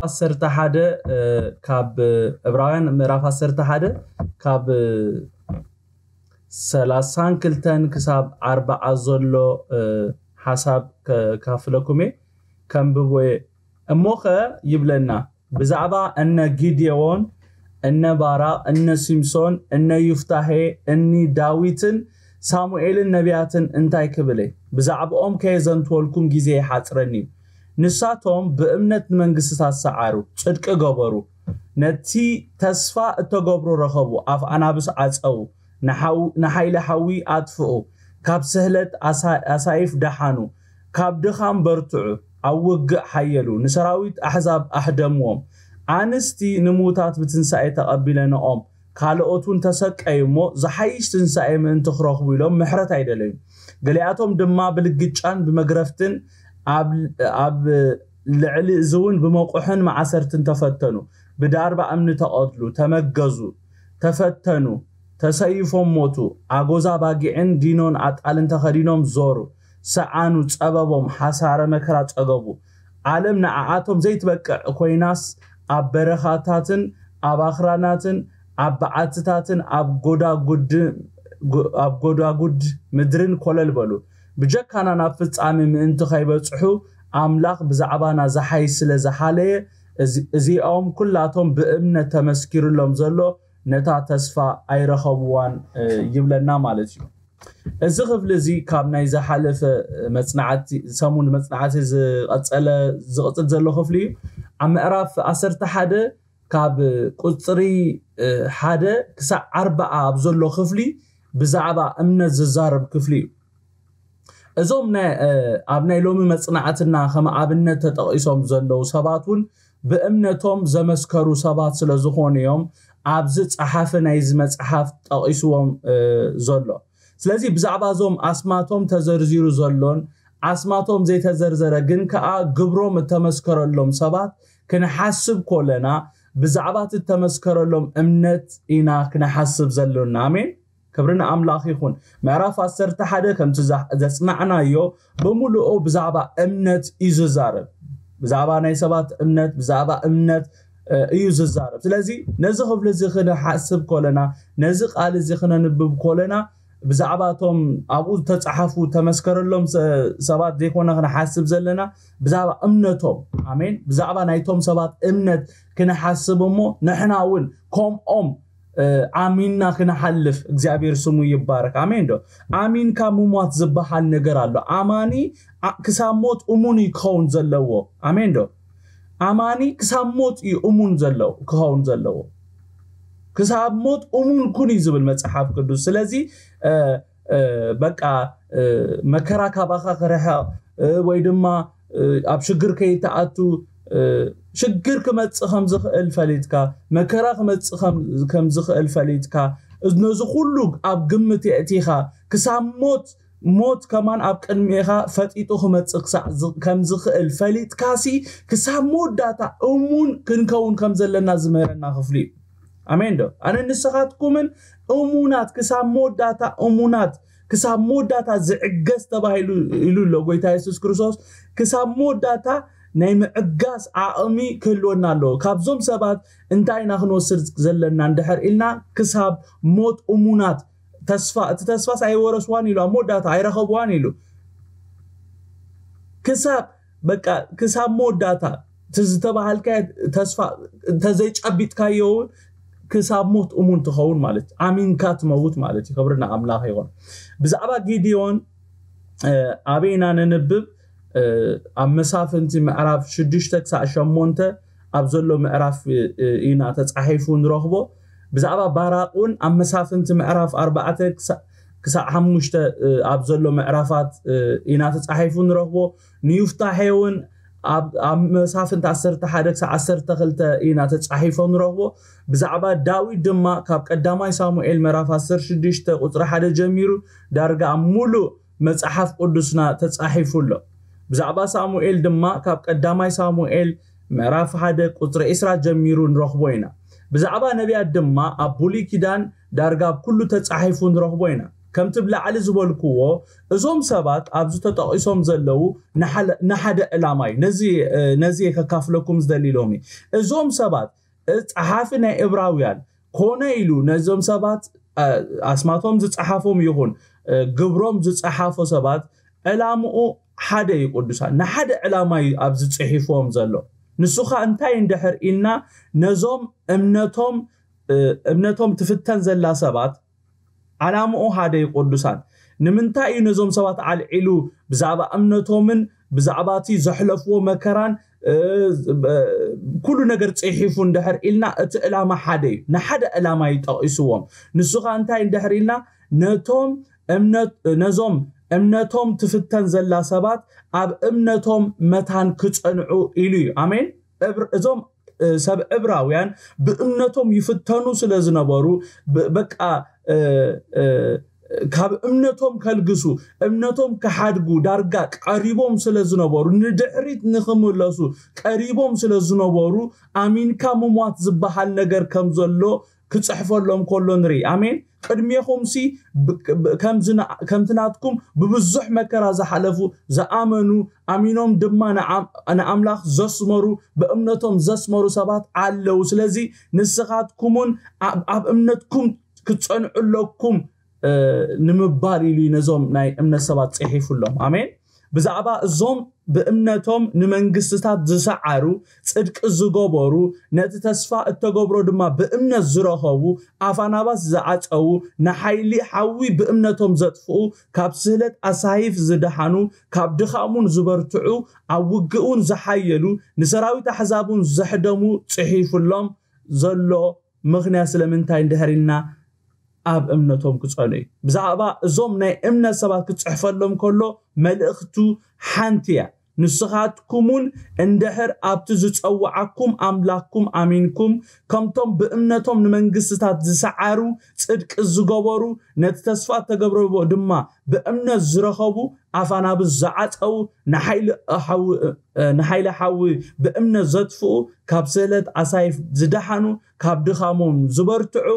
ዓሰርተ ሓደ ካብ ዕብራውያን ምዕራፍ ዓሰርተ ሓደ ካብ ሰላሳን ክልተን ክሳብ ኣርባዓ ዘሎ ሓሳብ ከካፍለኩም እየ። ከንብቦ እየ። እሞኸ ይብለና፣ ብዛዕባ እነ ጊዴዎን፣ እነ ባራቕ፣ እነ ሲምሶን፣ እነ ዩፍታሄ፣ እኒ ዳዊትን ሳሙኤልን ነቢያትን እንታይ ክብል እየ? ብዛዕባኦም ከየዘንትወልኩም ግዜ ይሓጽረኒ እዩ። ንሳቶም ብእምነት ንመንግስትታት ሰዓሩ፣ ጽድቂ ገበሩ፣ ነቲ ተስፋ እተገብሮ ረኸቡ፣ ኣፍ ኣናብስ ዓጸዉ፣ ንሓው-፣ ንሓይሊ ሓዊ ኣጥፍኡ፣ ካብ ስህለት ኣሳ-፣ ኣሳይፍ ደሓኑ፣ ካብ ድኻም በርትዑ፣ ኣብ ውግእ ሓየሉ፣ ንሰራዊት ኣሕዛብ ኣህደምዎም። ኣንስቲ ንሙታት ብትንሳኤ ተቐቢለንኦም፣ ካልኦት እውን ተሰቀዩ እሞ ዝሓይሽ ትንሳኤ ምእንቲ ክረኽቡ ኢሎም ምሕረት ኣይደለዩን። ገሊኣቶም ድማ ብልግጫን ብመግረፍትን ኣብ፣ ኣብ ልዕሊ እዚ እውን ብመቑሕን ማዕሰርትን ተፈተኑ። ብዳርባ እምኒ ተቐትሉ፣ ተመገዙ፣ ተፈተኑ፣ ተሰይፎም ሞቱ። ኣጎዛ ባጊዕን ዲኖን ኣጣልን ተኸዲኖም ዞሩ፣ ሰዓኑ፣ ጸበቦም፣ ሓሳረ መከራ ጸገቡ። ዓለም ንዓኣቶም ዘይትበቅዕ ኮይናስ፣ ኣብ በረኻታትን ኣብ ኣኽራናትን ኣብ በዓትታትን ኣብ ጎዳጉድ፣ ጎ-፣ ኣብ ጎዳጉድ ምድርን ኮለል በሉ። ብጀካና ናብ ፍጻሜ ምእንቲ ከይበጽሑ፣ ኣምላኽ ብዛዕባና ዝሓይሽ ስለ ዝሓለየ፣ እዚ-፣ እዚኦም ኩላቶም ብእምነት ተመስኪሩሎም ዘሎ ነታ ተስፋ ኣይረኸብዋን፣ እ፣ ይብለና ማለት እዩ። እዚ ክፍሊ እዚ ካብ ናይ ዝሓለፈ መጽናዕቲ፣ ሰሙን መጽናዕቲ ዝቐጸለ፣ ዝቕጽል ዘሎ ክፍሊ እዩ። ኣብ ምዕራፍ ዓሰርተ ሓደ ካብ ቁጽሪ፣ እ፣ ሓደ ክሳዕ ኣርባዓ ኣብ ዘሎ ክፍሊ ብዛዕባ እምነት ዝዛረብ ክፍሊ እዩ። እዞም ናይ፣ እ፣ ኣብ ናይ ሎሚ መጽናዕትና ከም ኣብነት ተጠቒሶም ዘለዉ ሰባት እውን ብእምነቶም ዘመስከሩ ሰባት ስለ ዝኾኑ እዮም ኣብዚ ጸሓፊ ናይዚ መጽሓፍ ጠቒስዎም፣ እ፣ ዘሎ። ስለዚ ብዛዕባ እዞም ኣስማቶም ተዘርዚሩ ዘሎን ኣስማቶም ዘይተዘርዘረ ግን ከኣ ግብሮም እተመስከረሎም ሰባት ክንሓስብ ኮለና፣ ብዛዕባ እቲ እተመስከረሎም እምነት ኢና ክንሓስብ ዘሎና። ኣሜን። ክብሪ ንኣምላኽ ይኹን። ምዕራፍ ዓሰርተ ሓደ ከምቲ ዘ-፣ ዘጽናዕናዮ ብምሉኡ ብዛዕባ እምነት እዩ ዝዛረብ። ብዛዕባ ናይ ሰባት እምነት፣ ብዛዕባ እምነት፣ እ፣ እዩ ዝዛረብ። ስለዚ ነዚ ክፍሊ እዚ ክንሓስብ ኮለና፣ ነዚ ቃል እዚ ክነንብብ ኮለና፣ ብዛዕባ እቶም ኣብኡ ዝተጻሓፉ ተመስከረሎም ሰ-፣ ሰባት ዘይኮነ ክንሓስብ ዘለና፣ ብዛዕባ እምነቶም፣ ኣሜን፣ ብዛዕባ ናይቶም ሰባት እምነት ክንሓስብ እሞ ንሕና እውን ከምኦም፣ እ፣ ኣሚንና ክንሓልፍ እግዚኣብሔር ስሙ ይባረክ። ኣሜን ዶ? ኣሚንካ ምሟት ዝበሃል ነገር ኣሎ። ኣማኒ ኣ-፣ ክሳብ ሞት እሙን እዩ ክኸውን ዘለዎ። ኣሜን ዶ? ኣማኒ ክሳብ ሞት እዩ እሙን ዘለዎ፣ ክኸውን ዘለዎ። ክሳብ ሞት እሙን ኩን እዩ ዝብል መጽሓፍ ቅዱስ። ስለዚ፣ እ፣ እ፣ በቃ፣ እ፣ መከራ ካባኻ ክርሕቕ፣ እ፣ ወይ ድማ፣ እ፣ ኣብ ሽግር ከይትኣቱ፣ እ፣ ሽግር ክመጽእ ከም ዝኽእል ፈሊጥካ፣ መከራ ክመጽእ ከም፣ ከም ዝኽእል ፈሊጥካ፣ ነዚ ኩሉ ኣብ ግምት የእቲኻ፣ ክሳብ ሞት፣ ሞት ከማን ኣብ ቅድሚኻ ፈጢጡ ክመጽእ ክሳዕ ዝ-፣ ከም ዝኽእል ፈሊጥካሲ፣ ክሳብ መወዳእታ እሙን ክንከውን ከም ዘለና ዝምህረና ክፍሊ እዩ። ኣሜን ዶ? ኣነ ንስኻትኩምን እሙናት፣ ክሳብ መወዳእታ እሙናት፣ ክሳብ መወዳእታ ዝዕገስ ተባሂሉ ኢሉ ኣሎ ጎይታ የሱስ ክርስቶስ። ክሳብ መወዳእታ ናይ ምዕጋስ ዓቕሚ ክህልወና ኣለዎ። ካብዞም ሰባት እንታይ ኢና ክንወስድ ዘለና እንድሕር ኢልና፣ ክሳብ ሞት እሙናት፣ ተስፋ፣ እቲ ተስፋስ ኣይወረስዋን ኢሉ፣ ኣብ መወዳእታ ኣይረኸብዋን ኢሉ። ክሳብ፣ በቃ፣ ክሳብ መወዳእታ እቲ ዝተባሃልካዮ ተስፋ እንተዘይጨቢጥካዮ እውን ክሳብ ሞት እሙን ትኸውን ማለት እዩ። ኣሚንካ ትመውት ማለት እዩ። ክብሪ ንኣምላኽ ይኹን። ብዛዕባ ጊድዮን፣ እ፣ ኣበይ ኢና ነንብብ? እ፣ ኣብ መሳፍንቲ ምዕራፍ ሽዱሽተ ክሳዕ ሸሞንተ ኣብ ዘሎ ምዕራፍ፣ እ፣ እ፣ ኢና ተጻሒፉ ንረኽቦ። ብዛዕባ ባራቅ እውን ኣብ መሳፍንቲ ምዕራፍ ኣርባዕተ ክሳ-፣ ክሳዕ ሓሙሽተ፣ እ፣ ኣብ ዘሎ ምዕራፋት፣ እ፣ ኢና ተጻሒፉ ንረኽቦ። ንዩፍታሄ እውን ኣብ መሳፍንቲ ዓሰርተ ሓደ ክሳብ ዓሰርተ ክልተ ኢና ተጻሒፎ ንረኽቦ። ብዛዕባ ዳዊት ድማ ካብ ቀዳማይ ሳሙኤል ምዕራፍ ዓሰርተ ሽዱሽተ ቁጽሪ ሓደ ጀሚሩ ዳርጋ ኣብ ሙሉእ መጽሓፍ ቅዱስና ተጻሒፉ ኣሎ። ብዛዕባ ሳሙኤል ድማ ካብ ቀዳማይ ሳሙኤል ምዕራፍ ሓደ ቁጽሪ ዕስራ ጀሚሩ ንረኽቦ ኢና። ብዛዕባ ነቢያት ድማ ኣብ ብሉይ ኪዳን ዳርጋ ኣብ ኩሉ ተጻሒፉ ንረኽቦ ኢና። ከምቲ ብላዕሊ ዝበልክዎ፣ እዞም ሰባት ኣብዚ ተጠቒሶም ዘለዉ ንሓለ- ንሓደ ዕላማ እዩ። ነዚ ነዚ ከካፍለኩም ዝደሊ ሎሚ፣ እዞም ሰባት፣ ጸሓፊ ናይ ዕብራውያን ኮነ ኢሉ ነዞም ሰባት ኣስማቶም ዝጸሓፎም ይኹን ግብሮም ዝጸሓፎ ሰባት፣ ዕላምኡ ሓደ እዩ። ቅዱሳን፣ ንሓደ ዕላማ እዩ ኣብዚ ጽሒፍዎም ዘሎ። ንሱ ኸኣ እንታይ እንድሕር ኢልና፣ ነዞም እምነቶም እምነቶም ትፍተን ዘላ ሰባት፣ ዓላምኡ ሓደ እዩ። ቅዱሳን፣ ንምንታይ እዩ ነዞም ሰባት ኣልዒሉ ብዛዕባ እምነቶምን ብዛዕባ እቲ ዘሕለፍዎ መከራን ኩሉ ነገር ጽሒፉ እንድሕር ኢልና፣ እቲ ዕላማ ሓደ እዩ። ንሓደ ዕላማ እዩ ጠቒስዎም። ንሱ ኸኣ እንታይ እንድሕር ኢልና፣ ነቶም እምነት ነዞም እምነቶም ትፍተን ዘላ ሰባት ኣብ እምነቶም መታን ክጸንዑ ኢሉ እዩ። ኣሜን። እዞም ሰብ ዕብራውያን ብእምነቶም ይፍተኑ ስለ ዝነበሩ፣ በቃ ካብ እምነቶም ከልግሱ፣ እምነቶም ክሓድጉ ዳርጋ ቀሪቦም ስለ ዝነበሩ፣ ንድሕሪት ንኽምለሱ ቀሪቦም ስለ ዝነበሩ፣ ኣሚንካ ምሟት ዝበሃል ነገር ከም ዘሎ ክጽሕፈሎም ከሎ ንርኢ። ኣሜን። ቅድሜኹምሲ ከምቲ ናትኩም ብብዙሕ መከራ ዝሓለፉ፣ ዝኣመኑ፣ ኣሚኖም ድማ ንኣምላኽ ዘስመሩ፣ ብእምነቶም ዘስመሩ ሰባት ኣለዉ። ስለዚ ንስኻትኩምን ኣብ እምነትኩም ክትጸንዑ ኣለኩም ንምባል ኢሉ ነዞም ናይ እምነት ሰባት ጽሒፉሎም። ኣሜን። ብዛዕባ እዞም ብእምነቶም ንመንግስትታት ዝሰዓሩ፣ ጽድቂ ዝገበሩ፣ ነቲ ተስፋ እተገብሮ ድማ ብእምነት ዝረኸቡ፣ ኣፋናባስ ዝዓጸዉ፣ ንሓይሊ ሓዊ ብእምነቶም ዘጥፍኡ፣ ካብ ስህለት ኣሳሂፍ ዝደሓኑ፣ ካብ ድኻሙን ዝበርትዑ፣ ኣብ ውግእውን ዝሓየሉ፣ ንሰራዊት ኣሕዛብውን ዘሕደሙ ጽሒፉሎም ዘሎ ምኽንያት ስለምንታይ እንድሕር ኢልና፣ ኣብ እምነቶም ክጸኑ እዩ። ብዛዕባ እዞም ናይ እምነት ሰባት ክጽሕፈሎም ከሎ፣ መልእኽቱ ሓንቲ እያ። ንስኻትኩሙን እንድሕር ኣብቲ ዝጸውዓኩም ኣምላኽኩም ኣሚንኩም፣ ከምቶም ብእምነቶም ንመንግስትታት ዝሰዓሩ፣ ጽድቂ ዝገበሩ፣ ነቲ ተስፋ እተገብረዎ ድማ ብእምነት ዝረኸቡ፣ ኣፋናብስ ዝዓጸዉ፣ ንሓይሊ ሓዊ ብእምነት ዘጥፍኡ፣ ካብ ስእለት ኣሳይፍ ዝደሓኑ፣ ካብ ድኻሞም ዝበርትዑ፣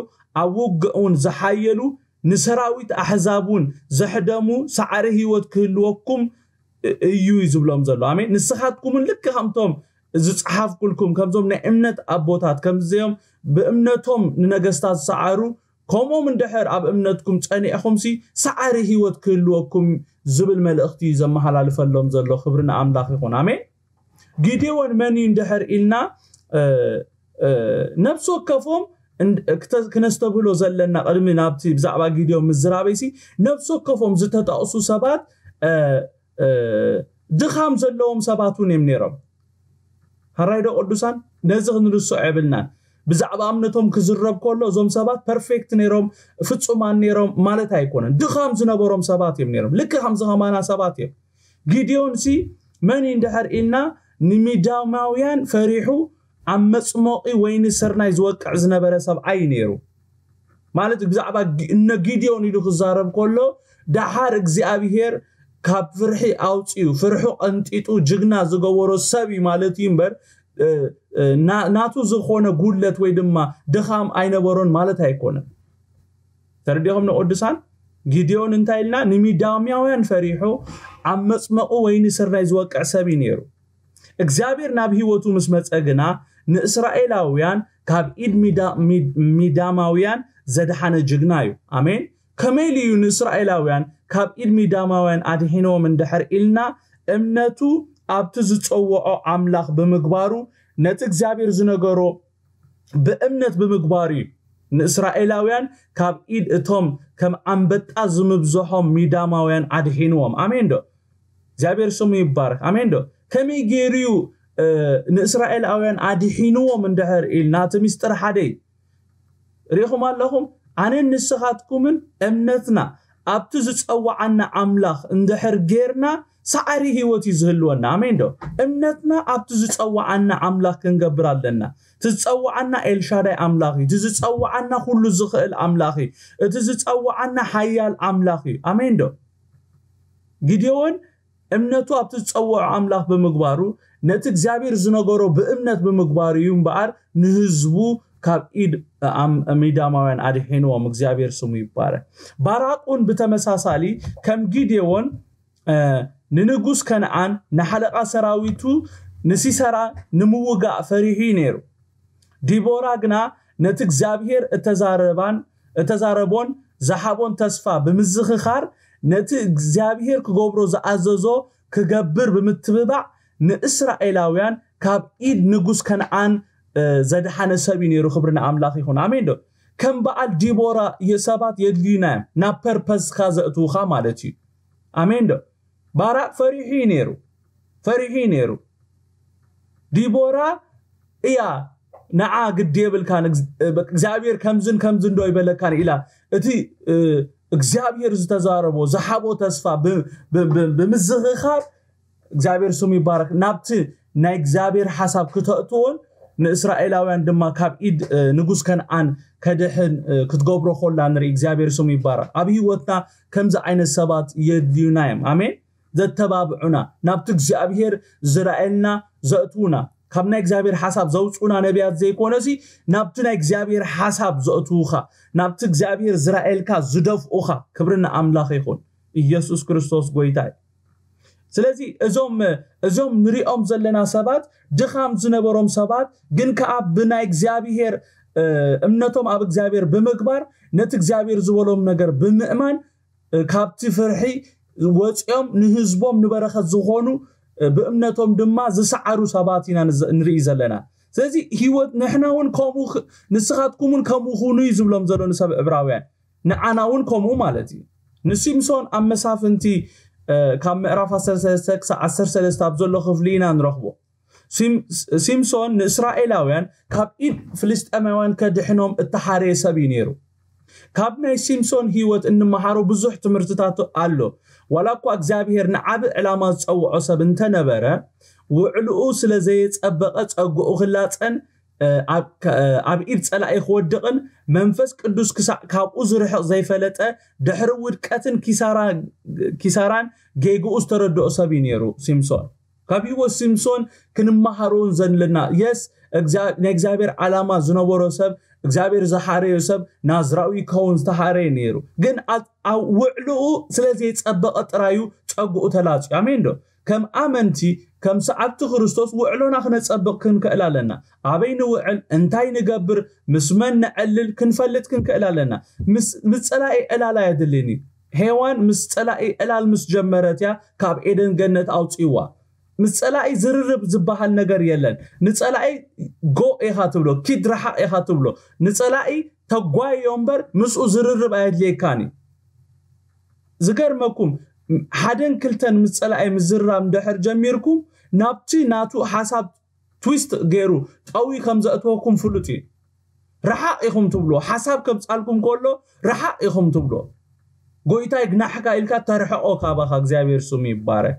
ኣብ ውግእ እውን ዝሓየሉ፣ ንሰራዊት ኣሕዛብ እውን ዘሕደሙ ሳዕሪ ህይወት ክህልወኩም እዩ ዝብሎም ዘሎ። ኣሜን። ንስኻትኩምን ልክ ከምቶም ዝጸሓፍኩልኩም፣ ከምዞም ናይ እምነት ኣቦታት፣ ከምዚኦም ብእምነቶም ንነገስታት ዝሰዓሩ፣ ከምኦም እንድሕር ኣብ እምነትኩም ጸኒዕኹምሲ፣ ሳዕሪ ህይወት ክህልወኩም ዝብል መልእኽቲ እዩ ዘመሓላልፈሎም ዘሎ። ክብሪ ንኣምላኽ ይኹን። ኣሜን። ጊዴዎን መን እዩ እንድሕር ኢልና፣ ነብሲ ወከፎም ክነስተብህሎ ዘለና፣ ቅድሚ ናብቲ ብዛዕባ ጊዴዎን ምዝራበይሲ፣ ነብሲ ወከፎም ዝተጠቕሱ ሰባት ድኻም ዘለዎም ሰባት እውን እዮም ነይሮም። ሃራይዶ ቅዱሳን፣ ነዚ ክንርስዖ የብልናን። ብዛዕባ እምነቶም ክዝረብ ከሎ፣ እዞም ሰባት ፐርፌክት ነይሮም፣ ፍጹማን ነይሮም ማለት ኣይኮነን። ድኻም ዝነበሮም ሰባት እዮም ነይሮም። ልክ ከምዚ ከማና ሰባት እዮም። ጊዴዎን ሲ መን እዩ እንድሕር ኢልና፣ ንሚዳማውያን ፈሪሑ ኣብ መጽሞቒ ወይኒ ስርናይ ዝወቅዕ ዝነበረ ሰብኣይ እዩ ነይሩ። ማለት ብዛዕባ እነ ጊዴዎን ኢሉ ክዛረብ ከሎ፣ ደሓር እግዚኣብሄር ካብ ፍርሒ ኣውጺኡ፣ ፍርሑ ቀንጢጡ፣ ጅግና ዝገበሮ ሰብ እዩ ማለት እዩ እምበር፣ ናቱ ዝኾነ ጉድለት ወይ ድማ ድኻም ኣይነበሮን ማለት ኣይኮነን። ተረዲኹም ንቅዱሳን? ጊዴዎን እንታይ ኢልና? ንሚዳማውያን ፈሪሑ ኣብ መጽመቑ ወይኒ ስርናይ ዝወቅዕ ሰብ እዩ ነይሩ። እግዚኣብሔር ናብ ህይወቱ ምስ መጸ ግና፣ ንእስራኤላውያን ካብ ኢድ ሚዳማውያን ዘድሓነ ጅግና እዩ። ኣሜን። ከመይ ኢሉ እዩ ንእስራኤላውያን ካብ ኢድ ሚዳማውያን ኣድሒንዎም እንድሕር ኢልና፣ እምነቱ ኣብቲ ዝጸውዖ ኣምላኽ ብምግባሩ፣ ነቲ እግዚኣብሔር ዝነገሮ ብእምነት ብምግባሩ እዩ ንእስራኤላውያን ካብ ኢድ እቶም ከም ኣንበጣ ዝምብዝሖም ሚዳማውያን ኣድሒንዎም። ኣሜን ዶ? እግዚኣብሔር ስሙ ይባረክ። ኣሜን ዶ? ከመይ ገይሩ እዩ ንእስራኤላውያን ኣድሒንዎም እንድሕር ኢልና፣ እቲ ሚስጥር ሓደ እዩ። ርኢኹም ኣለኹም? ኣነን ንስኻትኩምን እምነትና ኣብቲ ዝጸዋዓና ኣምላኽ እንድሕር ጌርና፣ ሳዕሪ ህይወት እዩ ዝህልወና። ኣሜን ዶ? እምነትና ኣብቲ ዝጸዋዓና ኣምላኽ ክንገብር ኣለና። እቲ ዝጸዋዓና ኤልሻዳይ ኣምላኽ እዩ። እቲ ዝጸዋዓና ኩሉ ዝኽእል ኣምላኽ እዩ። እቲ ዝጸዋዓና ሓያል ኣምላኽ እዩ። ኣሜን ዶ? ጊዴዎን እምነቱ ኣብቲ ዝጸውዖ ኣምላኽ ብምግባሩ፣ ነቲ እግዚኣብሔር ዝነገሮ ብእምነት ብምግባሩ እዩ እምበኣር፣ ንህዝቡ ካብ ኢድ ኣም-፣ ሚዳማውያን ኣድሒንዎም። እግዚኣብሔር ስሙ ይባረክ። ባራቅ እውን ብተመሳሳሊ ከም ጊዴዎን፣ እ፣ ንንጉስ ከነዓን፣ ንሓለቃ ሰራዊቱ፣ ንሲሰራ ንምውጋእ ፈሪሑ እዩ ነይሩ። ዲቦራ ግና ነቲ እግዚኣብሔር እተዛረባን፣ እተዛረቦን ዝሃቦን ተስፋ ብምዝኽኻር፣ ነቲ እግዚኣብሔር ክገብሮ ዝኣዘዞ ክገብር ብምትብባዕ፣ ንእስራኤላውያን ካብ ኢድ ንጉስ ከነዓን፣ እ፣ ዘድሓነ ሰብ እዩ ነይሩ። ክብሪ ንኣምላኽ ይኹን። ኣሜን ዶ? ከም በዓል ዲቦራ የሰባት የድልዩና እዮም፣ ናብ ፐርፐስካ ዘእትውኻ ማለት እዩ። ኣሜን ዶ? ባራቅ ፈሪሑ እዩ ነይሩ። ፈሪሑ እዩ ነይሩ። ዲቦራ እያ፣ ንዓ ግዲ የብልካን፣ እግዝ-፣ እግዚኣብሔር ከምዝን ከምዝን ዶ ይበለካን ኢላ፣ እቲ፣ እ፣ እግዚኣብሔር ዝተዛረቦ፣ ዝሃቦ ተስፋ ብ-፣ ብ-፣ ብ-፣ ብምዝኽኻር፣ እግዚኣብሔር ስሙ ይባረክ፣ ናብቲ ናይ እግዚኣብሔር ሓሳብ ክተእትዎን ንእስራኤላውያን ድማ ካብ ኢድ፣ እ፣ ንጉስ ከነዓን ከድሕን፣ እ፣ ክትገብሮ ኮላ ንርኢ። እግዚኣብሔር ስሙ ይባረክ። ኣብ ህይወትና ከምዚ ዓይነት ሰባት የድልዩና እዮም። ኣሜን። ዘተባብዑና፣ ናብቲ እግዚኣብሔር ዝረኣየልና ዘእትዉና፣ ካብ ናይ እግዚኣብሔር ሓሳብ ዘውፅኡና ነቢያት ዘይኮነሲ፣ ናብቲ ናይ እግዚኣብሔር ሓሳብ ዘእትዉኻ፣ ናብቲ እግዚኣብሔር ዝረኣየልካ ዝደፍኡኻ። ክብሪ ንኣምላኽ ይኹን። ኢየሱስ ክርስቶስ ጎይታ እዩ። ስለዚ እዞም፣ እዞም ንሪኦም ዘለና ሰባት ድኻም ዝነበሮም ሰባት፣ ግን ከኣ ብናይ እግዚኣብሔር፣ እ፣ እምነቶም ኣብ እግዚኣብሔር ብምግባር፣ ነቲ እግዚኣብሔር ዝበሎም ነገር ብምእማን፣ እ፣ ካብቲ ፍርሒ ወፂኦም ንህዝቦም ንበረኸት ዝኾኑ፣ እ፣ ብእምነቶም ድማ ዝሰዓሩ ሰባት ኢና ንዘ-፣ ንርኢ ዘለና። ስለዚ ህይወት ንሕና እውን ከምኡ ኽ-፣ ንስኻትኩም እውን ከምኡ ኩኑ እዩ ዝብሎም ዘሎ ንሰብ ዕብራውያን። ንዓና እውን ከምኡ ማለት እዩ። ንሲምሶን ኣብ መሳፍንቲ፣ እ፣ ካብ ምዕራፍ ዓሰርተ ሰለስተ ክሳብ ዓሰርተ ሰለስተ ኣብ ዘሎ ክፍሊ ኢና ንረኽቦ። ሲም-፣ ሲምሶን ንእስራኤላውያን ካብ ኢድ ፍልስጤማውያን ከድሕኖም እተሓረየ ሰብ እዩ ነይሩ። ካብ ናይ ሲምሶን ህይወት እንመሃሮ ብዙሕ ትምህርትታት ኣሎ። ዋላ እኳ እግዚኣብሔር ንዓቢ ዕላማ ዝጸውዖ ሰብ እንተነበረ፣ ውዕልኡ ስለ ዘየጸበቐ ጸግኡ ክላጸን፣ እ፣ ኣብ፣ ከ-፣ እ፣ ኣብ ኢድ ጸላኢ ክወድቕን መንፈስ ቅዱስ ክሳዕ ካብኡ ዝርሕቕ ዘይፈለጠ፣ ድሕሪ ውድቀትን ኪሳራ-፣ ኪሳራን ጌግኡ ዝተረድኦ ሰብ እዩ ነይሩ ሲምሶን። ካብ ህይወት ሲምሶን ክንመሃሮን ዘለና፣ የስ፣ እግዚኣብ-፣ ናይ እግዚኣብሔር ዓላማ ዝነበሮ ሰብ፣ እግዚኣብሔር ዝሓረዮ ሰብ ናዝራዊ ክኸውን ዝተሓረየ ነይሩ። ግን ኣብ፣ ኣብ ውዕልኡ ስለ ዘይጸበቐ ጥራዩ ጸግኡ ተላጽዩ። ኣሜን ዶ? ከም ኣመንቲ፣ ከም ሰዓብቲ ክርስቶስ ውዕሎና ክነጸብቕ ክንክእል ኣለና። ኣበይ ንውዕል፣ እንታይ ንገብር፣ ምስ መን ነዕልል ክንፈልጥ ክንክእል ኣለና። ምስ፣ ምስ ጸላኢ ዕላል ኣየድልን እዩ። ሄዋን ምስ ጸላኢ ዕላል ምስ ጀመረት እያ ካብ ኤደን ገነት ኣውጽእዋ። ምስ ጸላኢ ዝርርብ ዝበሃል ነገር የለን። ንጸላኢ ጎ ኢኻ ትብሎ፣ ኪድ ረሓቕ ኢኻ ትብሎ። ንጸላኢ ተጓዮ እምበር ምስኡ ዝርርብ ኣየድልየካን እዩ። ዝገርመኩም፣ ሓደን ክልተን ምስ ጸላኢ ምዝራብ እንድሕር ጀሚርኩም፣ ናብቲ ናቱ ሓሳብ ትዊስት ገይሩ ጠዊ ከም ዘእትወኩም ፍሉጥ እዩ። ረሓቕ ኢኹም ትብሎ፣ ሓሳብ ከምጻልኩም ከሎ ረሓቕ ኢኹም ትብሎ። ጎይታይ ግናሕካ ኢልካ ተርሕቆ ካባኻ። እግዚኣብሔር ስሙ ይባረክ።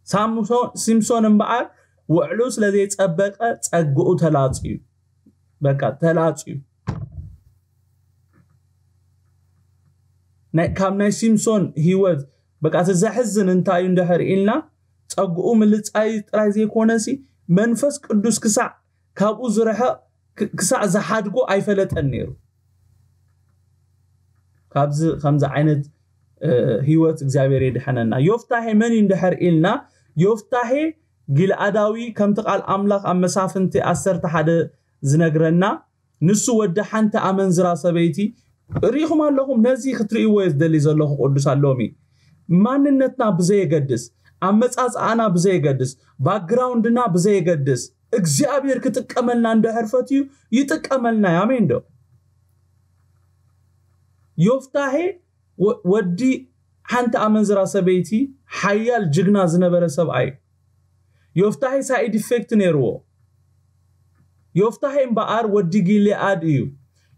ሳምሶን፣ ሲምሶን እምበኣር ውዕሉ ስለ ዘይጸበቀ ጸግኡ ተላጽዩ። በቃ ተላጽዩ። ናይ፣ ካብ ናይ ሲምሶን ህይወት በቃ እቲ ዘሕዝን እንታይ እዩ እንድሕር ኢልና፣ ጸግኡ ምልጻይ ጥራይ ዘይኮነሲ መንፈስ ቅዱስ ክሳዕ ካብኡ ዝርሕቕ ክ-፣ ክሳዕ ዝሓድጎ ኣይፈለጠን ነይሩ። ካብዚ፣ ከምዚ ዓይነት፣ እ፣ ህይወት እግዚኣብሔር የድሐነና። ዮፍታሄ መን እዩ እንድሕር ኢልና፣ ዮፍታሄ ጊልኣዳዊ ከምቲ ቃል ኣምላኽ ኣብ መሳፍንቲ ዓሰርተ ሓደ ዝነግረና፣ ንሱ ወዲ ሓንቲ ኣመንዝራ ሰበይቲ ርኢኹም ኣለኹም። ነዚ ክትርእይዎ እየ ዝደሊ ዘለኹ ቅዱሳን ሎሚ። ማንነትና ብዘየገድስ፣ ኣመጻጽኣና ብዘየገድስ፣ ባክግራውንድና ብዘየገድስ፣ እግዚኣብሔር ክጥቀመልና እንድሕር ፈትዩ ይጥቀመልና እዩ። ኣሜን ዶ? ዮፍታሄ ወ-፣ ወዲ ሓንቲ ኣመንዝራ ሰበይቲ ሓያል ጅግና ዝነበረ ሰብኣይ እዩ። ዮፍታሄ ሳይድ ኢፌክት ነይርዎ። ዮፍታሄ እምበኣር ወዲ ጊልኣድ እዩ።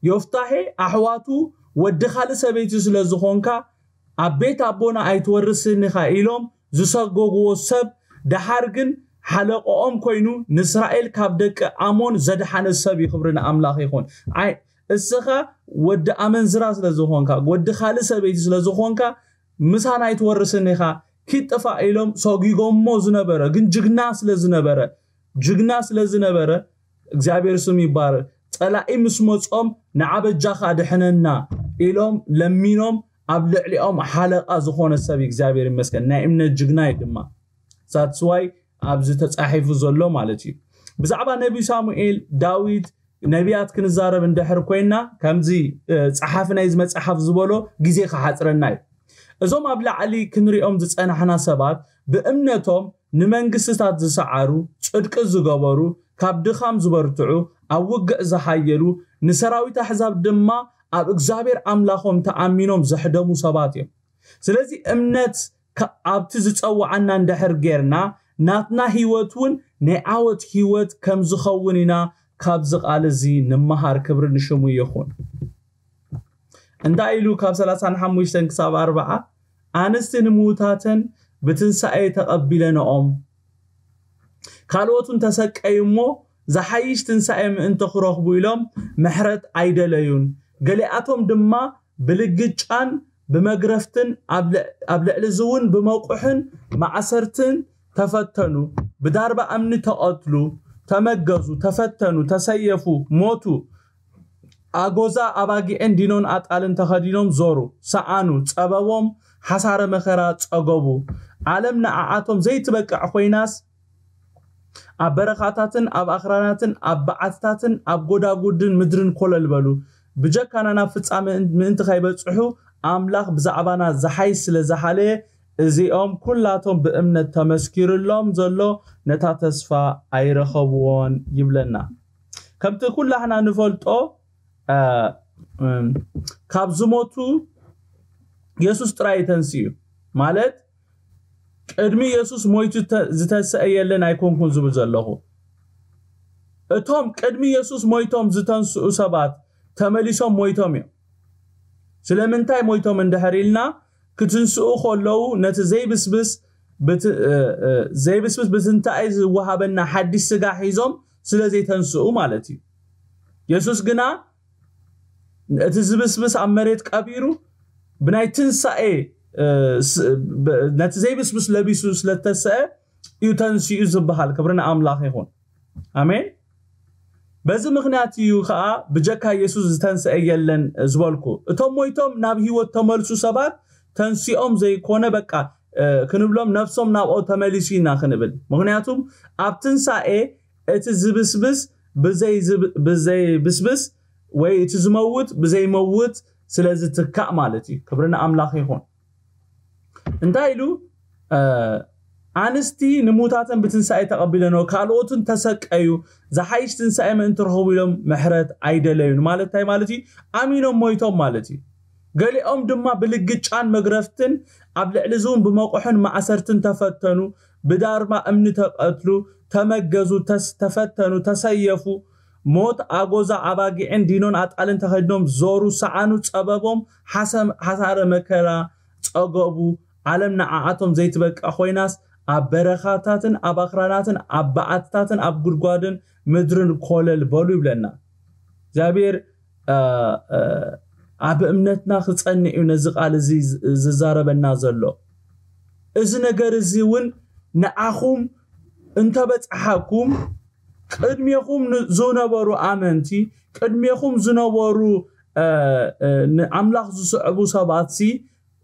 ዮፍታሄ ኣሕዋቱ ወዲ ካልእ ሰበይቲ ስለ ዝኾንካ ኣብ ቤት ኣቦና ኣይትወርስን ኢኻ ኢሎም ዝሰጎግዎ ሰብ፣ ደሓር ግን ሓለቆኦም ኮይኑ ንእስራኤል ካብ ደቂ ኣሞን ዘድሓነ ሰብ እዩ። ክብሪ ንኣምላኽ ይኹን። ኣይ እስኻ ወዲ ኣመንዝራ ስለ ዝኾንካ፣ ወዲ ካልእ ሰበይቲ ስለ ዝኾንካ፣ ምሳና ኣይትወርስን ኢኻ፣ ኪድ ጥፋእ ኢሎም ሰጊጎሞ ዝነበረ፣ ግን ጅግና ስለ ዝነበረ፣ ጅግና ስለ ዝነበረ፣ እግዚኣብሔር ስም ይባረክ። ጸላኢ ምስ መጾም፣ ንዓ በጃኻ ድሕነና ኢሎም ለሚኖም፣ ኣብ ልዕሊኦም ሓለቓ ዝኾነ ሰብ እዩ። እግዚኣብሔር ይመስገን። ናይ እምነት ጅግና እዩ ድማ። ሳትስዋይ ኣብዚ ተጻሒፉ ዘሎ ማለት እዩ። ብዛዕባ ነቢ ሳሙኤል፣ ዳዊት፣ ነቢያት ክንዛረብ እንድሕር ኮይና፣ ከምዚ እ፣ ጸሓፊ ናይዚ መጽሓፍ ዝበሎ፣ ግዜ ክሓጽረና እዩ። እዞም ኣብ ላዕሊ ክንሪኦም ዝጸናሕና ሰባት ብእምነቶም ንመንግስትታት ዝሰዓሩ፣ ጽድቂ ዝገበሩ፣ ካብ ድኻም ዝበርትዑ፣ ኣብ ውግእ ዝሓየሉ፣ ንሰራዊት ኣሕዛብ ድማ ኣብ እግዚኣብሔር ኣምላኾም ተኣሚኖም ዘሕደሙ ሰባት እዮም። ስለዚ እምነት ከ-፣ ኣብቲ ዝጸውዓና እንድሕር ጌርና፣ ናትና ህይወት እውን ናይ ዓወት ህይወት ከም ዝኸውን ኢና ካብዚ ቃል እዚ ንመሃር። ክብሪ ንሽሙ ይኹን። እንታይ ኢሉ ካብ ሰላሳን ሓሙሽተን ክሳብ ኣርብዓ፣ ኣንስቲ ንምውታተን ብትንሳኤ ተቐቢለንኦም፣ ካልኦት እውን ተሰቀዩ እሞ፣ ዝሓይሽ ትንሳኤ ምእንቲ ክረኽቡ ኢሎም ምሕረት ኣይደለዩን። ገሊኣቶም ድማ ብልግጫን ብመግረፍትን ኣብ ልዕ-፣ ኣብ ልዕሊ እዚ እውን ብመቑሕን ማእሰርትን ተፈተኑ። ብዳርባ እምኒ ተቐትሉ፣ ተመገዙ፣ ተፈተኑ፣ ተሰየፉ፣ ሞቱ። ኣጎዛ ኣባጊዕን ዲኖን ኣጣልን ተኸዲኖም ዞሩ፣ ሰኣኑ፣ ጸበቦም፣ ሓሳረ መኸራ ጸገቡ። ዓለም ንዓዓቶም ዘይትበቅዕ ኮይናስ፣ ኣብ በረኻታትን ኣብ ኣኽራናትን ኣብ በዓትታትን ኣብ ጎዳጉድን ምድርን ኮለል በሉ። ብጀካና ናብ ፍጻመ ምእንቲ ከይበጽሑ፣ ኣምላኽ ብዛዕባና ዝሓይሽ ስለ ዝሓለየ፣ እዚኦም ኩላቶም ብእምነት ተመስኪሩሎም ዘሎ ነታ ተስፋ ኣይረኸብዎን ይብለና። ከምቲ ኩላህና ንፈልጦ፣ እ፣ እም፣ ካብ ዝሞቱ የሱስ ጥራይ እዩ ተንስኡ። ማለት፣ ቅድሚ የሱስ ሞይቱ ተ-፣ ዝተንስአ የለን ኣይኮንኩን ዝብል ዘለኹ። እቶም ቅድሚ የሱስ ሞይቶም ዝተንስኡ ሰባት ተመሊሶም ሞይቶም እዮም። ስለምንታይ ሞይቶም እንድሕር ኢልና፣ ክትንስኡ ከለዉ ነቲ ዘይብስብስ ብት-፣ እ፣ እ፣ ዘይብስብስ ብትንሳኤ ዝወሃበና ሓድሽ ስጋ ሒዞም ስለ ዘይተንስኡ ማለት እዩ። የሱስ ግና እቲ ዝብስብስ ኣብ መሬት ቀቢሩ ብናይ ትንሳኤ፣ እ፣ ስ-፣ ብ-፣ ነቲ ዘይብስብስ ለቢሱ ስለ ዝተንስአ እዩ ተንስኡ ዝበሃል። ክብሪ ንኣምላኽ ይኹን። ኣሜን። በዚ ምኽንያት እዩ ኸኣ ብጀካ የሱስ ዝተንስአ የለን ዝበልኩ። እቶም ሞይቶም ናብ ህይወት ተመልሱ ሰባት ተንሲኦም ዘይኮነ፣ በቃ፣ እ፣ ክንብሎም፣ ነፍሶም ናብኦ ተመሊሱ ኢና ክንብል። ምኽንያቱም ኣብ ትንሳኤ እቲ ዝብስብስ ብዘይ ዝብ-፣ ብዘይ ብስብስ ወይ እቲ ዝመውት ብዘይ መውት ስለ ዝትካእ ማለት እዩ። ክብሪ ንኣምላኽ ይኹን። እንታይ ኢሉ? እ፣ ኣንስቲ ንምውታተን ብትንሳኤ ተቐቢለንኦ፣ ካልኦትን ተሰቀዩ፣ ዝሓይሽ ትንሳኤ ምእንቲ ረኸቡ ኢሎም ምሕረት ኣይደለዩን። ማለት እንታይ ማለት እዩ? ኣሚኖም ሞይቶም ማለት እዩ። ገሊኦም ድማ ብልግጫን መግረፍትን ኣብ ልዕሊ እዚ እውን ብመቑሕን ማእሰርትን ተፈተኑ፣ ብዳርባ እምኒ ተቐትሉ፣ ተመገዙ፣ ተስ-፣ ተፈተኑ፣ ተሰየፉ። ሞት ኣጎዛ ኣባጊዕን ዲኖን ኣጣልን ተኸዲኖም ዞሩ፣ ሰኣኑ፣ ጸበቦም፣ ሓሰ-፣ ሓሳረ መከራ ጸገቡ። ዓለም ንዓኣቶም ዘይትበቅዕ ኮይናስ፣ ኣብ በረኻታትን ኣብ ኣኽራናትን ኣብ በዓትታትን ኣብ ጉድጓድን ምድርን ኮለል በሉ ይብለና። እግዚኣብሔር፣ እ፣ እ፣ ኣብ እምነትና ክጸንዕ እዩ ነዚ ቃል እዚ ዝ-፣ ዝዛረበና ዘሎ። እዚ ነገር እዚ እውን ንዓኹም እንተበጽሓኩም፣ ቅድሜኹም ን-፣ ዝነበሩ ኣመንቲ፣ ቅድሜኹም ዝነበሩ፣ እ፣ እ፣ ንኣምላኽ ዝስዕቡ ሰባትሲ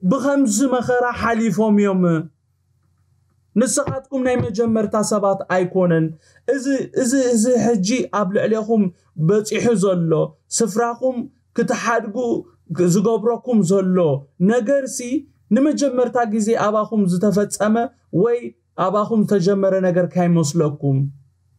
ብኸምዚ መኸራ ሓሊፎም እዮም። ንስኻትኩም ናይ መጀመርታ ሰባት ኣይኮነን። እዚ፣ እዚ፣ እዚ ሕጂ ኣብ ልዕሌኹም በጺሑ ዘሎ፣ ስፍራኹም ክትሓድጉ ዝገብረኩም ዘሎ ነገርሲ፣ ንመጀመርታ ግዜ ኣባኹም ዝተፈጸመ ወይ ኣባኹም ዝተጀመረ ነገር ካይመስለኩም።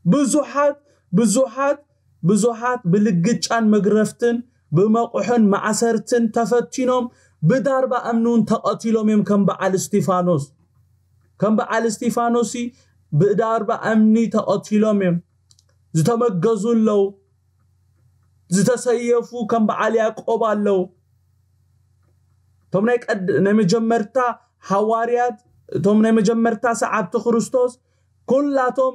ብዙሓት፣ ብዙሓት፣ ብዙሓት ብልግጫን መግረፍትን ብመቑሕን ማእሰርትን ተፈቲኖም ብዳርባ እምኒ እውን ተቐቲሎም እዮም። ከም በዓል እስቲፋኖስ፣ ከም በዓል እስቲፋኖስ ብዳርባ እምኒ ተቐቲሎም እዮም። ዝተመገዙ ኣለዉ፣ ዝተሰየፉ ከም በዓል ያዕቆብ ኣለዉ። እቶም ናይ ቀድ ናይ መጀመርታ ሃዋርያት፣ እቶም ናይ መጀመርታ ሰዓብቲ ክርስቶስ ኩላቶም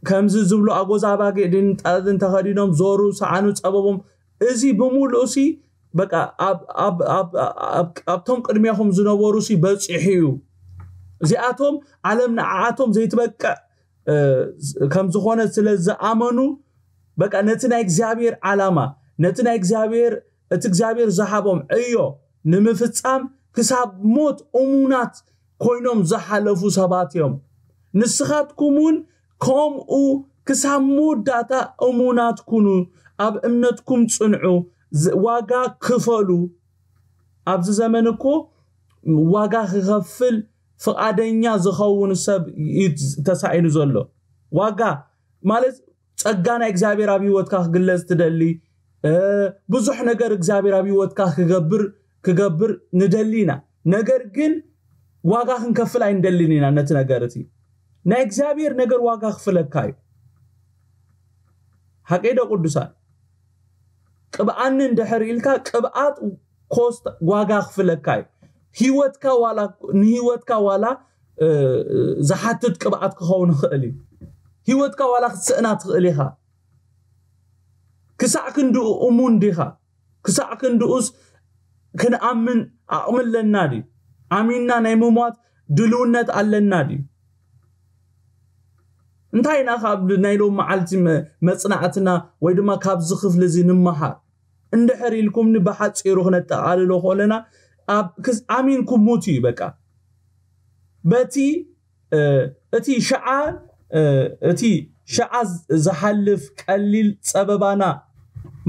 ከምዚ ዝብሉ ኣጎዛ ኣባጊዕ ድንጣዝን ተኸዲኖም ዞሩ፣ ሰዓኑ፣ ጸበቦም። እዚ ብምሉእ ሲ በቃ ኣብ- ኣብ- ኣብ- ኣብ- ኣብቶም ቅድሜኹም ዝነበሩ ሲ በፂሑ እዩ። እዚኣቶም ዓለም ንዓኣቶም ዘይትበቅዕ ከም ዝኾነ ስለ ዝኣመኑ በቃ ነቲ ናይ እግዚኣብሔር ዓላማ፣ ነቲ ናይ እግዚኣብሔር፣ እቲ እግዚኣብሔር ዝሃቦም ዕዮ ንምፍጻም ክሳብ ሞት እሙናት ኮይኖም ዝሓለፉ ሰባት እዮም። ንስኻትኩም እውን ከምኡ ክሳብ መወዳእታ እሙናት ኩኑ፣ ኣብ እምነትኩም ጽንዑ፣ ዋጋ ክፈሉ። ኣብዚ ዘመን እኮ ዋጋ ክኸፍል ፍቓደኛ ዝኸውን ሰብ እዩ ተሳኢኑ ዘሎ። ዋጋ ማለት ጸጋ ናይ እግዚኣብሔር ኣብ ህይወትካ ክግለጽ ትደሊ፣ ብዙሕ ነገር እግዚኣብሔር ኣብ ህይወትካ ክገብር ክገብር ንደሊ ኢና። ነገር ግን ዋጋ ክንከፍል ኣይንደልን ኢና። ነቲ ነገር እቲ ናይ እግዚኣብሔር ነገር ዋጋ ክፍለካ እዩ። ሓቀይ ዶ ቅዱሳን? ቅብኣኒ እንድሕር ኢልካ ቅብኣት ኮስት ዋጋ ክፍለካ እዩ። ህይወትካ ዋላ ንህይወትካ ዋላ ዝሓትት ቅብኣት ክኸውን ይኽእል እዩ። ህይወትካ ዋላ ክትስእና ትኽእል ኢኻ። ክሳዕ ክንድኡ እሙን ዲኻ? ክሳዕ ክንድኡስ ክንኣምን ዓቕሚ ኣለና ድዩ? ኣሚንና ናይ ምሟት ድልውነት ኣለና ድዩ? እንታይ ኢና ካብ ናይ ሎም መዓልቲ መ- መጽናዕትና ወይ ድማ ካብዚ ክፍሊ እዚ ንምሃር? እንድሕር ኢልኩምኒ ብሓፂሩ ክነጠቓልሎ ከለና ኣብ ክስ- ኣሚንኩም ሙት እዩ በቃ። በቲ እቲ ሸዓ እቲ ሸዓ ዝሓልፍ ቀሊል ጸበባና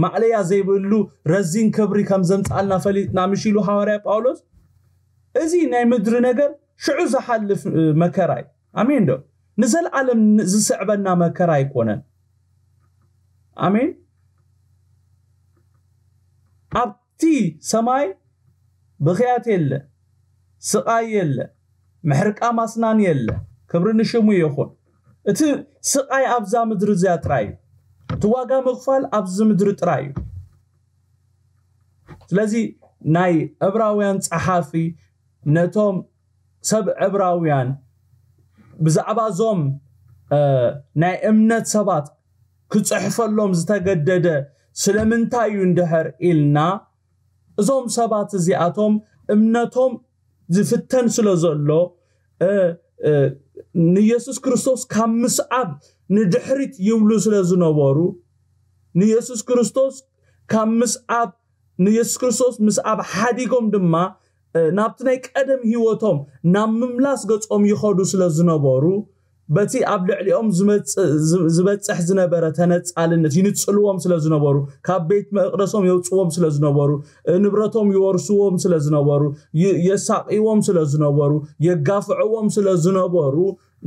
ማዕለያ ዘይብሉ ረዚን ክብሪ ከም ዘምጻልና ፈሊጥና ምሽ ኢሉ ሃዋርያ ጳውሎስ። እዚ ናይ ምድሪ ነገር ሽዑ ዝሓልፍ መከራ እዩ። ኣሜን ዶ? ንዘለዓለም ዝስዕበና መከራ ኣይኮነን። ኣሜን። ኣብቲ ሰማይ ብኽያት የለ፣ ስቓይ የለ፣ ምሕርቃ ማስናን የለ። ክብሪ ንሽሙ ይኹን። እቲ ስቓይ ኣብዛ ምድሪ እዚኣ ጥራይ እዩ። እቲ ዋጋ ምኽፋል ኣብዚ ምድሪ ጥራይ እዩ። ስለዚ ናይ ዕብራውያን ጸሓፊ ነቶም ሰብ ዕብራውያን ብዛዕባ እዞም ናይ እምነት ሰባት ክጽሕፈሎም ዝተገደደ ስለምንታይ እዩ እንድሕር ኢልና፣ እዞም ሰባት እዚኣቶም እምነቶም ዝፍተን ስለ ዘሎ ንየሱስ ክርስቶስ ካብ ምስዓብ ንድሕሪት ይብሉ ስለ ዝነበሩ፣ ንየሱስ ክርስቶስ ካብ ምስዓብ ንየሱስ ክርስቶስ ምስዓብ ሓዲጎም ድማ ናብቲ ናይ ቀደም ህይወቶም ናብ ምምላስ ገጾም ይኸዱ ስለ ዝነበሩ፣ በቲ ኣብ ልዕሊኦም ዝበጽሕ ዝነበረ ተነጻልነት ይንጽልዎም ስለ ዝነበሩ፣ ካብ ቤት መቕደሶም የውጽዎም ስለ ዝነበሩ፣ ንብረቶም ይወርስዎም ስለ ዝነበሩ፣ የሳቕይዎም ስለ ዝነበሩ፣ የጋፍዕዎም ስለ ዝነበሩ፣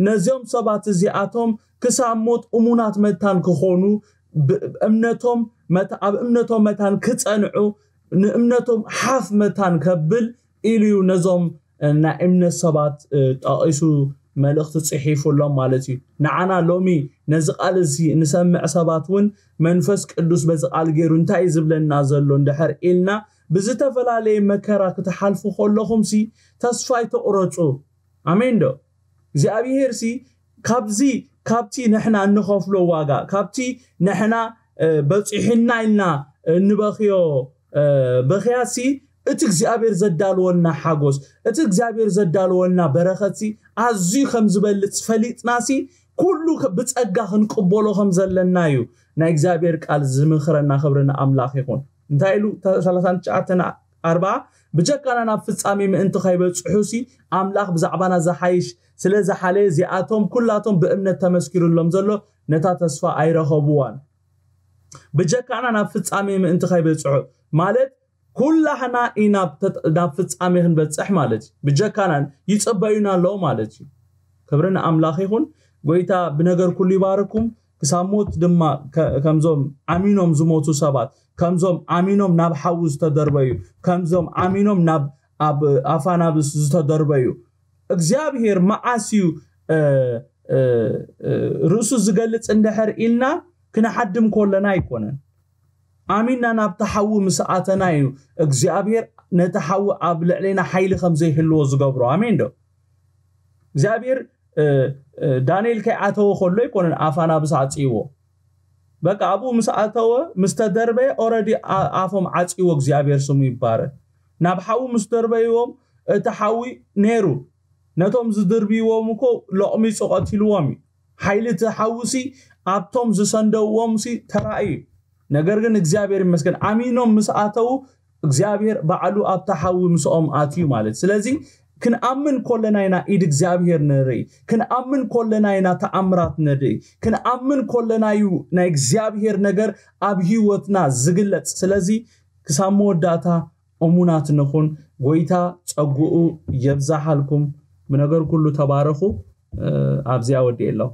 ነዚኦም ሰባት እዚኣቶም ክሳብ ሞት እሙናት መታን ክኾኑ፣ እምነቶም ኣብ እምነቶም መታን ክጸንዑ፣ ንእምነቶም ሓፍ መታን ከብል ኢሉ እዩ ነዞም ናይ እምነት ሰባት ጠቒሱ መልእኽቲ ጽሒፉሎም ማለት እዩ። ንዓና ሎሚ ነዚ ቃል እዚ ንሰምዕ ሰባት እውን መንፈስ ቅዱስ በዚ ቃል ገይሩ እንታይ እዩ ዝብለና ዘሎ እንድሕር ኢልና፣ ብዝተፈላለየ መከራ ክትሓልፉ ከለኹም ሲ ተስፋ ኣይተቑረጹ። ኣሜን ዶ? እግዚኣብሄር ሲ ካብዚ ካብቲ ንሕና እንኸፍሎ ዋጋ፣ ካብቲ ንሕና በፂሕና ኢልና እንበኽዮ በኽያ ሲ እቲ እግዚኣብሔር ዘዳልወልና ሓጎስ፣ እቲ እግዚኣብሔር ዘዳልወልና በረኸት ሲ ኣዝዩ ከም ዝበልፅ ፈሊጥና ሲ ኩሉ ብፀጋ ክንቅበሎ ከም ዘለና እዩ ናይ እግዚኣብሔር ቃል ዝምኽረና። ክብሪ ንኣምላኽ ይኹን። እንታይ ኢሉ? ሰላሳን ትሽዓተን ኣርባዓ፣ ብጀካና ናብ ፍጻሜ ምእንቲ ከይበጽሑ ሲ ኣምላኽ ብዛዕባና ዝሓይሽ ስለ ዝሓለየ፣ እዚኣቶም ኩላቶም ብእምነት ተመስኪሩሎም ዘሎ ነታ ተስፋ ኣይረኸብዋን። ብጀካና ናብ ፍጻሜ ምእንቲ ከይበጽሑ ማለት ኩላህና ኢና ናብ ፍጻሜ ክንበጽሕ ማለት እዩ። ብጀካና ይጽበዩና ኣለዉ ማለት እዩ። ክብሪ ንኣምላኽ ይኹን። ጎይታ ብነገር ኩሉ ይባርኩም። ክሳብ ሞት ድማ ከምዞም ዓሚኖም ዝሞቱ ሰባት፣ ከምዞም ዓሚኖም ናብ ሓዊ ዝተደርበዩ፣ ከምዞም ዓሚኖም ናብ ኣብ ኣፋናብስ ዝተደርበዩ እግዚኣብሔር መዓስ እዩ ርእሱ ዝገልጽ እንድሕር ኢልና ክንሓድም ከለና ኣይኮነን። ኣሚንና ናብቲ ሓዊ ምስ ኣተና እዩ እግዚኣብሔር ነቲ ሓዊ ኣብ ልዕሌና ሓይሊ ከም ዘይህልዎ ዝገብሮ። ኣሜን ዶ እግዚኣብሔር ዳንኤል ከይኣተወ ከሎ ኣይኮነን ኣፋ ናብስ ዓፅይዎ። በቃ ኣብኡ ምስ ኣተወ ምስ ተደርበየ ኦረዲ ኣፎም ዓፅይዎ እግዚኣብሔር ስሙ ይባረክ። ናብ ሓዊ ምስ ደርበይዎም እቲ ሓዊ ነይሩ ነቶም ዝድርብይዎም እኮ ሎቕሚፁ ቀቲልዎም እዩ። ሓይሊ እቲ ሓዊ ሲ ኣብቶም ዝሰንደውዎም ሲ ተራእዩ። ነገር ግን እግዚኣብሔር ይመስገን ኣሚኖም ምስ ኣተዉ እግዚኣብሔር ባዕሉ ኣብታ ሓዊ ምስኦም ኣትዩ ማለት። ስለዚ ክንኣምን ኮለና ኢና ኢድ እግዚኣብሔር ንርኢ። ክንኣምን ኮለና ኢና ተኣምራት ንርኢ። ክንኣምን ኮለና እዩ ናይ እግዚኣብሔር ነገር ኣብ ህይወትና ዝግለጽ። ስለዚ ክሳብ መወዳእታ እሙናት ንኹን። ጎይታ ጸጉኡ የብዛሓልኩም። ብነገር ኩሉ ተባረኹ። ኣብዚኣ ወዲኤ ኣለኹ።